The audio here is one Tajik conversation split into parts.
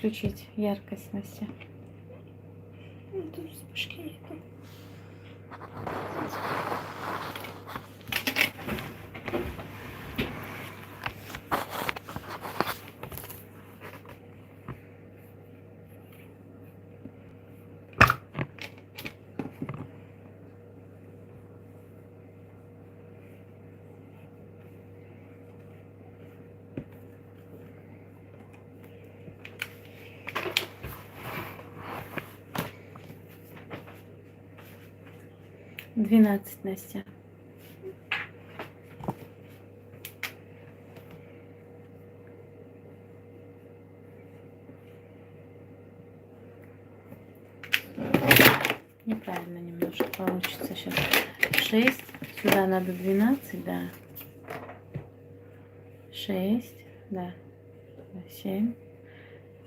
Включить яркость, Настя. Ну, тут вспышки нету. 12, Настя. Неправильно немножко получится сейчас. 6. Сюда надо 12, да. 6, да. 7,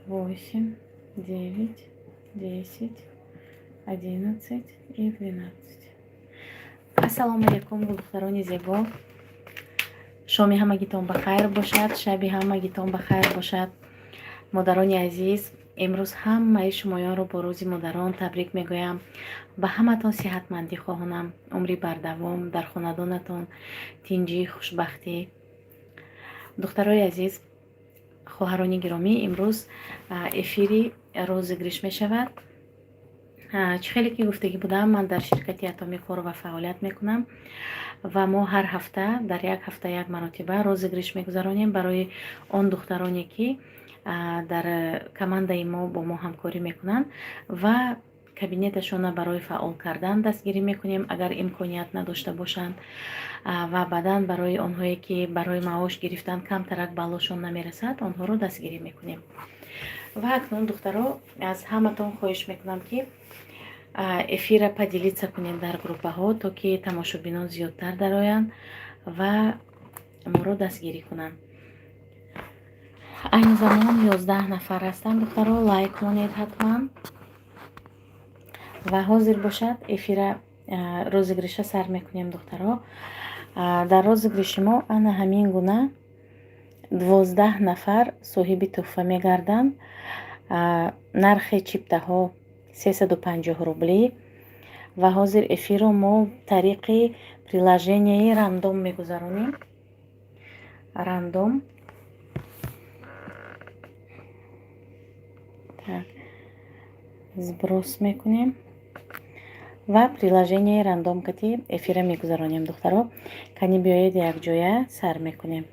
8, 9, 10, 11 и 12. Ассалому алайкум, гулдухтарони зебо. Шоми ҳамагитон ба хайр бошад, шаби ҳамагитон ба хайр бошад. Модарони азиз, имрӯз ҳамаи шумоёнро бо Рӯзи модарон табрик мегӯям. Ба ҳаматон сиҳатмандӣ хоҳонам, умри бардавом, дар хонадонатон тинҷӣ, хушбахтӣ. Духтарои азиз, хоҳарони гиромӣ, имрӯз эфири розыгрыш мешавад. Чӣ хеле ки гуфтагӣ будам, ман дар ширкати Атомӣ кор ва фаъолият мекунам ва мо ҳар ҳафта, дар як ҳафта як маротиба розыгрыш мегузаронем барои он духтароне, ки дар командаи мо бо мо ҳамкорӣ мекунанд, ва кабинеташонро барои фаъол кардан дастгирӣ мекунем, агар имконият надошта бошанд, ва баъдан барои онҳое, ки барои маош гирифтан камтарак баллошон намерасад, онҳоро дастгирӣ мекунем. Ва акнун, духтаро, аз ҳаматон хоҳиш мекунам, ки эфира поделиться кунед дар группаҳо, то ки тамошобинон зиёдтар дароянд ва моро дастгирӣ кунанд. Айни замон 11 нафар ҳастанд. Духтаро, лайк монед ҳатман. Ва ҳозир бошад, эфира розыгрыша сар мекунем. Духтаро, дар розыгрыши мо ана ҳамин гуна 12 нафар соҳиби тӯҳфа мегарданд. Нархи чиптаҳо 350 рублӣ. Ва ҳозир эфирро мо тариқи приложенияи Рандом мегузаронем. Рандом. Так, сброс мекунем ва приложенияи Рандом кати эфира мегузаронем. Духтаро, кани биёед, якҷоя сар мекунем.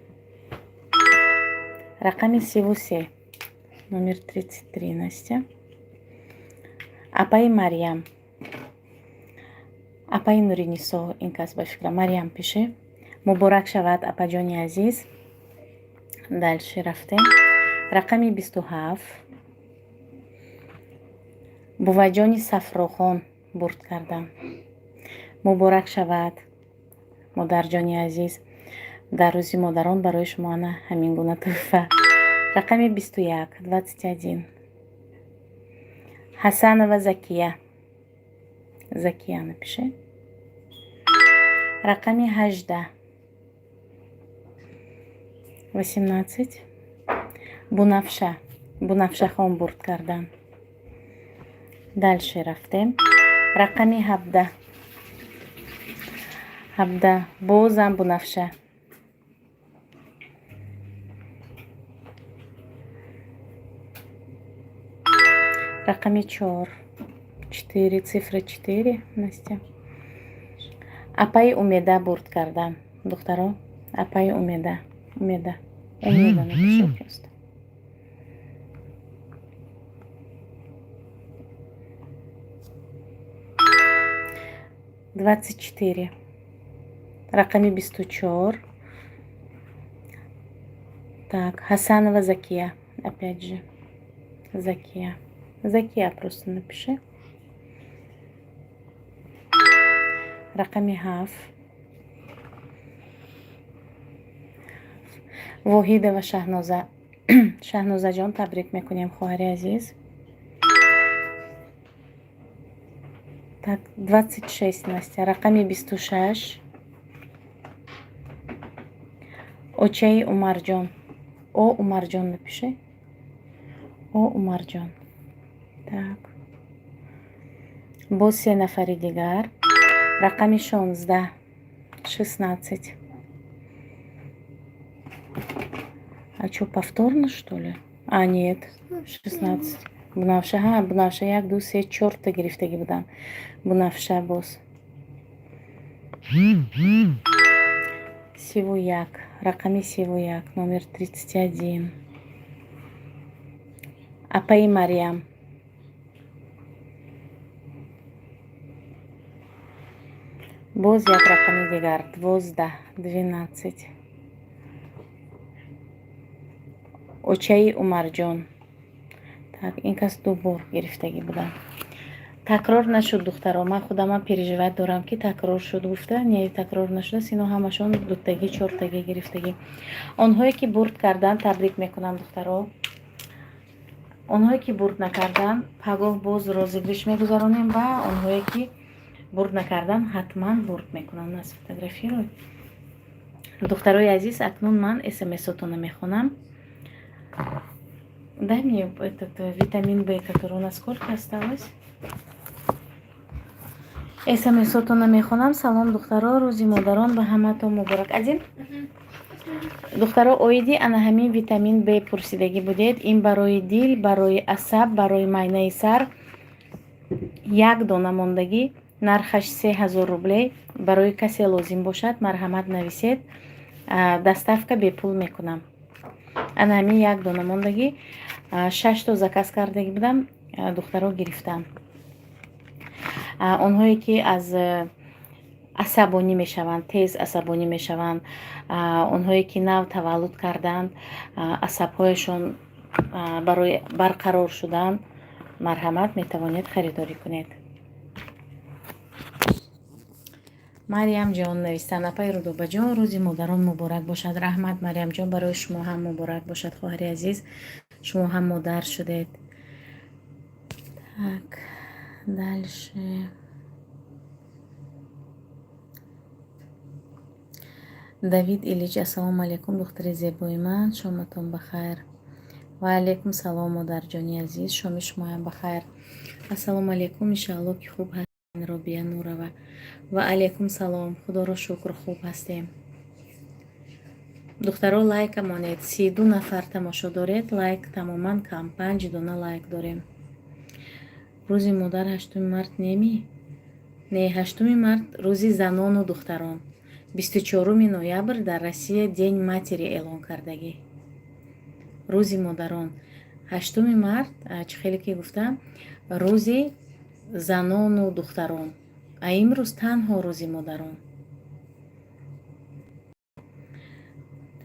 Рақами 33, номер 33, Настя. Апаи Марьям, апаи Нуринисо, ин кас ба фикра Марьям пише. Муборак шавад, апаҷони азиз. Дальше рафтем. Рақами 27, буваҷони Сафрохон бурд кардам. Муборак шавад, модарҷони азиз. Дар Рӯзи модарон барои шумо ана ҳамин гуна тӯҳфа. Рақами 21, 21, Ҳасанова Закия. Закия напише. Рақами 18, 18, Бунафша, Бунафшахон бурд кардан. Дальше рафтем. Рақами 17, 17, бозам Бунафша. Рақами 4, четыре, цифра 4, Настя. Апаи Умеда бурд кардан. Духтаро, апаи Умеда, Умеда, Умеда напиши просто. 24, рақами 24. Так, Ҳасанова Закия, опять же Закия. Закия просто напиши. Рақами 7, Воҳидова Шаҳноза. Шаҳнозаҷон, табрик мекунем, хоҳари азиз. Так, 26, Настя, рақами 26, очаи Умарҷон. О Умарҷон напиши. О, Умарҷон. Так, боз се нафари дигар. Рақами 16, 16. А чё, повторно, что ли? А, нет, 16. Бунафша, ҳа, Бунафша як, ду, се, чорта гирифтагӣ буданд. Бунафша боз. 31, рақами 31, номер 31. Апаи Марьям. Боз як рақами дигар, 12, 12. Очаи Умарҷон. Так, ин кас ду бор гирифтагӣ буданд. Такрор нашуд, духтаро. Ман худамам переживать дорам, ки такрор шуд гуфта. Не, такрор нашудааст. Ино ҳамашон дутагӣ, чортагӣ гирифтагӣ. Онҳое ки бурд карданд, табрик мекунам, духтаро. Онҳое ки бурд накарданд, пагоҳ боз розыгрыш мегузаронем ва онҳое ки бурд накарданд, ҳатман бурд мекунанд. Нас фотографируй. Духтарои азиз, акнун ман смсотона мехонам. Дай мне этот витамин Б, который у нас сколько осталось? Смсотона мехонам. Салом, духтаро, рӯзи модарон ба ҳаматон муборак. Один? Духтаро, оиди ана ҳамин витамин Б пурсидагӣ будед. Ин барои дил, барои асаб, барои майнаи сар. Як дона мондагӣ, нархаш 3000 рублей. Барои касе лозим бошад, марҳамат, нависед. Доставка бепул мекунам. Ана ҳамин як дона мондагӣ. Шашто заказ кардагӣ будам, духтаро гирифтам. Онҳое ки аз асабонӣ мешаванд, тез асабонӣ мешаванд, онҳое ки нав таваллуд карданд, асабҳояшон барои барқарор шудан, марҳамат, метавонед харидорӣ кунед. Марьямҷон навистанд: апаи Рудобаҷон, рӯзи модарон муборак бошад. Раҳмат, Марьямҷон, барои шумо ҳам муборак бошад, хоҳари азиз, шумо ҳам модар шудед. Так, дальше. Давид Ильич: ассалому алайкум, духтари зебои ман, шоматон бахайр. Ва алайкум салом, модарҷони азиз, шоми шумоям бахайр. Ассалому алайкум, иншаалло ки хуб ҳастед. Робия Нурова. Ва алайкум салом, худоро шукр, хуб ҳастем. Духтаро, лайка монед, 32 нафар тамошо доред, лайк тамоман кам, панҷ дона лайк дорем. Рӯзи модар 8-уми март неми? Не, 8-уми март рӯзи занону духтарон. 24-уми ноябр дар Россия День матери эълон кардагӣ, рӯзи модарон. 8-уми март, чӣ хеле ки гуфтам, рӯзи занону духтарон, а имрӯз танҳо рӯзи модарон.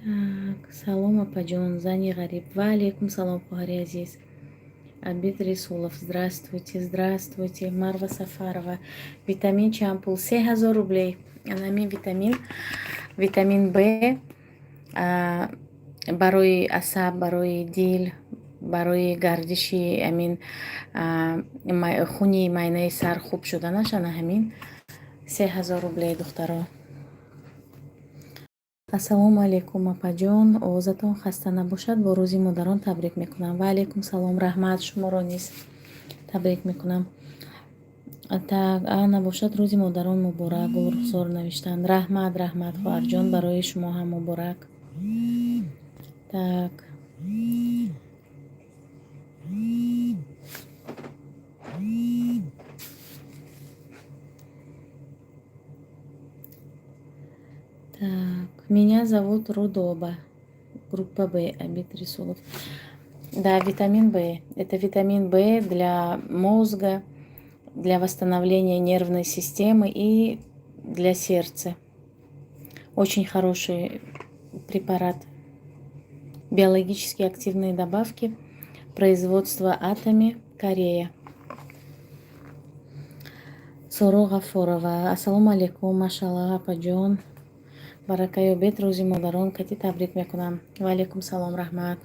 Так, салом, апаҷон, зани ғариб. Ва алайкум салом, хоҳари азиз. Абид Рисулов, здравствуйте, здравствуйте. Марва Сафарова: витамин чанд пул? 3000 рублей. Анамин витамин, витамин Б, барои асаб, барои дил, барои гардиши амин хуни майнаи сар хуб шуданаш, ана ҳамин 3000 рублей, духтаро. Ассалому алайкум, апаҷон, овозатон хаста набошад, бо рӯзи модарон табрик мекунам. Ва алайкум салом, раҳмат, шуморо низ табрик мекунам. Так, а набошад, рӯзи модарон муборак, Гулрухсор навиштанд. Раҳмат, раҳмат, хоҳарҷон, барои шумо ҳам муборак. Так, так, меня зовут Рудоба, группа Б. Абид Рисулов, да, витамин Б, это витамин Б для мозга, для восстановления нервной системы и для сердца. Очень хороший препарат. Биологически активные добавки, производство Атоми, Корея. Соро Ғаффорова: ассалому алайкум, машаллоҳ, апаҷон, барака ёбед, рӯзи модарон кати табрик мекунам. Ва алайкум салом, раҳмат.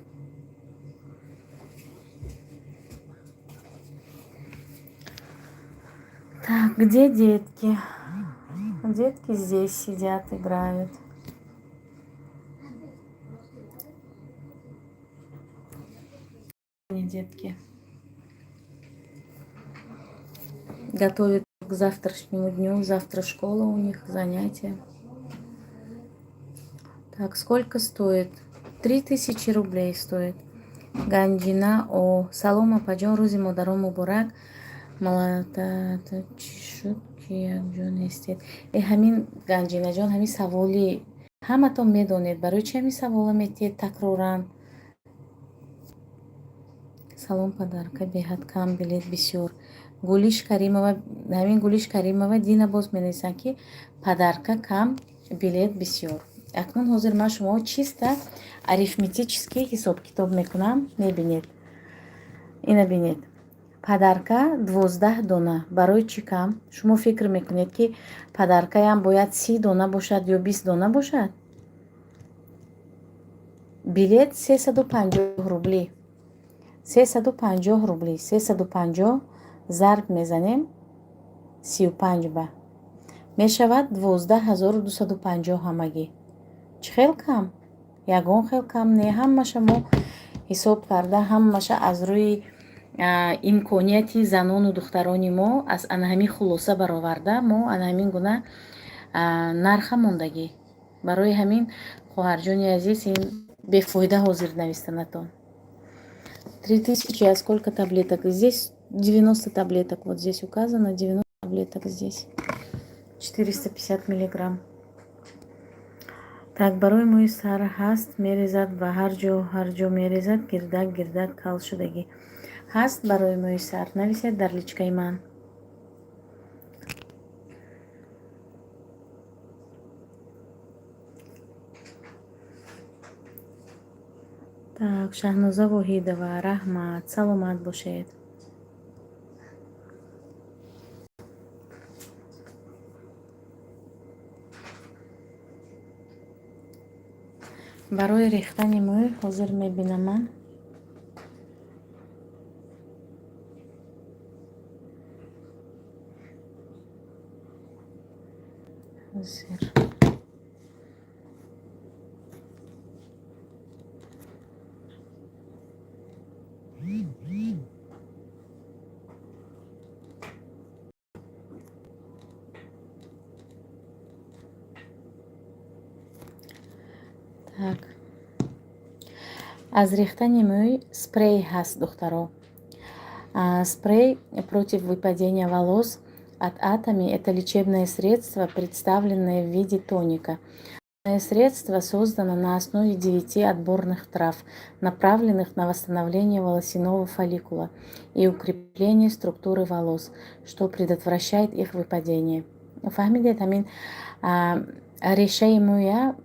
Так, где детки? Детки здесь сидят, играют. Детки готовят к завтрашнему дню. Завтра школа у них, занятия. Так, сколько стоит? 3000 рублей стоит. Ганҷина о. Салом, апаҷон, рӯзи модарон муборак. Малата чӣ шуд, ки якҷо нестед? Э, ҳамин, Ганҷинаҷон, ҳамин саволи ҳаматон медонед. Барои чи ҳамин савола метиҳед такроран? Салом, подарка беҳад кам, билет бисёр. Гулиш Каримова, ҳамин Гулиш Каримова дина боз менависанд, ки подарка кам, билет бисёр. Акнун ҳозир ман шумо чисто арифметический ҳисоб-китоб мекунам, мебинед. Ина бинед. Подарка 12 дона. Барои чӣ кам? Шумо фикр мекунед, ки подаркаям бояд 30 дона бошад ё 20 дона бошад? Билет 350 рублӣ. 350 рублӣ. 350 зарб мезанем 35 ба. Мешавад 12 250 ҳамагӣ. Чӣ хел кам? Ягон хел кам не. Ҳамаша мо ҳисоб карда, ҳамаша аз рӯи имконияти занону духтарони мо аз ана ҳамин хулоса бароварда, мо ана ҳамин гуна нарха мондагӣ. Барои ҳамин, хоҳарҷони азиз, ин бефоида ҳозир навистанатон. 3000, а сколько таблеток? Здесь 90 таблеток, вот здесь указано 90 таблеток здесь. 450 миллиграмм. Так, барои мӯи сар ҳаст, мерезад ва ҳар ҷо, ҳар ҷо мерезад, гирдак гирдак кал шудагӣ. Ҳаст барои мӯи сар, нависед дар личкаи ман. Так, Шаҳноза Воҳидова, раҳмат, саломат бошед. Барои рехтани мӯй ҳозир мебинам ман. Ҳозир. Так. Аз рехтани мӯй спрей ҳаст, духтаро. Спрей против выпадения волос от Атоми — это лечебное средство, представленное в виде тоника. Средство создано на основе девяти отборных трав, направленных на восстановление волосяного фолликула и укрепление структуры волос, что предотвращает их выпадение. Фаҳмидед, ҳамин решаи мӯя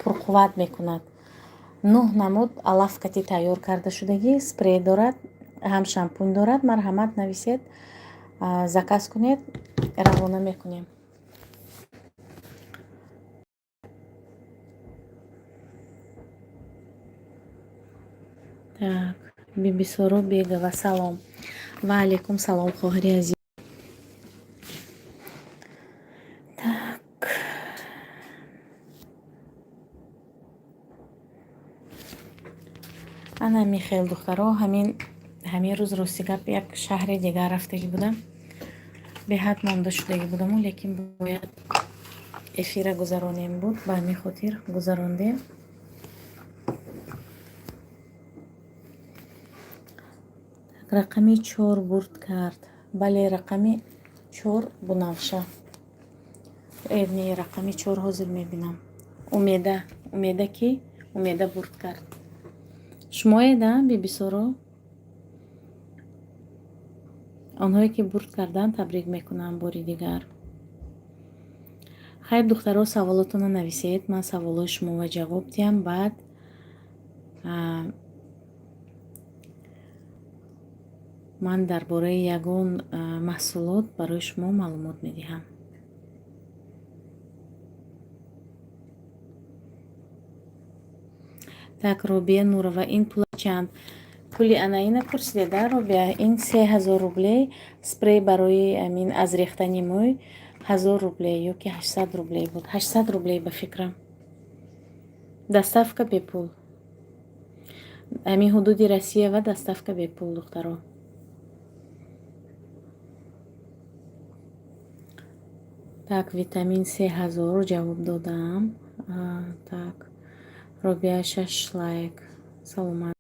пурқувват мекунад. Нӯҳ намуд алафкати тайёр карда шудагӣ, спрей дорад, ҳам шампунь дорад. Марҳамат, нависед, заказ кунед, равона мекунем. Так, Бибисоро Бегова, салом. Ва алейкум салом, хоҳари азиз. Так. Ана михел, духтаро, ҳамин рӯз, рости гап, як шаҳри дигар рафтагӣ будам. Беҳад монда шудагӣ будаму, лекин бояд эфира гузаронем буд, ба ҳамин хотир гузарондем. Рақами чор бурд кард. Бале, рақами чор Бунафша. Э, не, рақами чор ҳозир мебинам. Умеда, Умеда кӣ? Умеда бурд кард. Шумоед, а, Бибисоро? Онҳое ки бурд карданд, табрик мекунам бори дигар. Хайр, духтаро, саволотонро нависед, ман саволҳои шуморо ҷавоб диҳам, баъд ман дар бораи ягон маҳсулот барои шумо маълумот медиҳам. Так, Робия Нурова, ин пула чанд? Пули ана ина пурсидед, а, Робия? Ин 3000 рублей, спрей барои амин аз рехтани мӯй 1000 рублей ё ки 800 рублей буд. 800 рублей ба фикрам. Доставка бепул. Ҳамин ҳудуди Россия ва доставка бепул, духтаро. Так, витамин 3000 ҷавоб додам. Так, Робия, шаш лайк, саломат.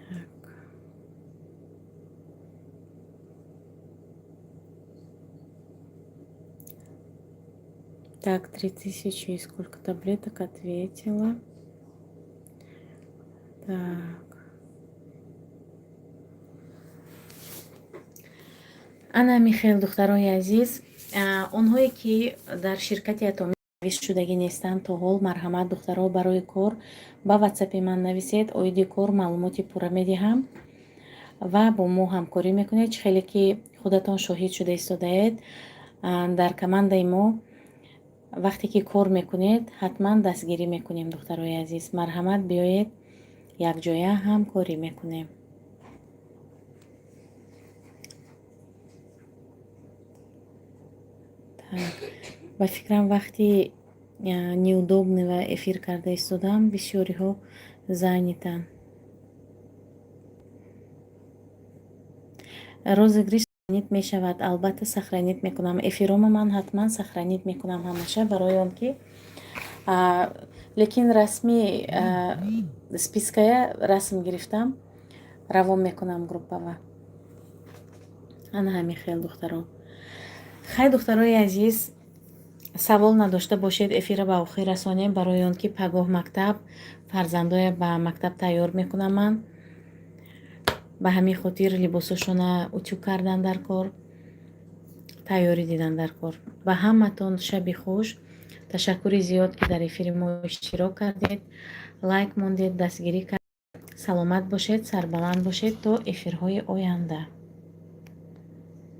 Так. Так, 3000 и сколько таблеток, ответила. Так. Ана, Михаил, духтарои азиз, онҳое ки дар ширкати Атомӣ шудагӣ нестанд то ҳол, марҳамат, духтаро, барои кор ба ватсапи ман нависед. Оиди кор маълумоти пурра медиҳам ва бо мо ҳамкорӣ мекунед. Чӣ хеле ки худатон шоҳид шуда истодаед, дар командаи мо вақте ки кор мекунед, ҳатман дастгирӣ мекунем. Духтарои азиз, марҳамат, биёед, якҷоя ҳамкорӣ мекунем. Так, ба фикрам, вақти неудобный ва эфир карда истодам, бисёриҳо занятанд. Розыгрыш сохранить мешавад, албатта, сохранить мекунам. Эфирома ман ҳатман сохранить мекунам ҳамаша, барои он ки, лекин расмӣ спиская расм гирифтам, равон мекунам группава. Ана ҳамин хел, духтаро. Хай, духтарои азиз, савол надошта бошед, эфира ба охир расонем, барои он ки пагоҳ мактаб, фарзандоя ба мактаб тайёр мекунам ман. Ба ҳамин хотир либосошона утюг кардан дар кор, тайёрӣ дидан дар кор. Ба ҳаматон шаби хуш. Ташаккури зиёд, ки дар эфири мо иштирок кардед, лайк мондед, дастгирӣ кардед. Саломат бошед, сарбаланд бошед, то эфирҳои оянда.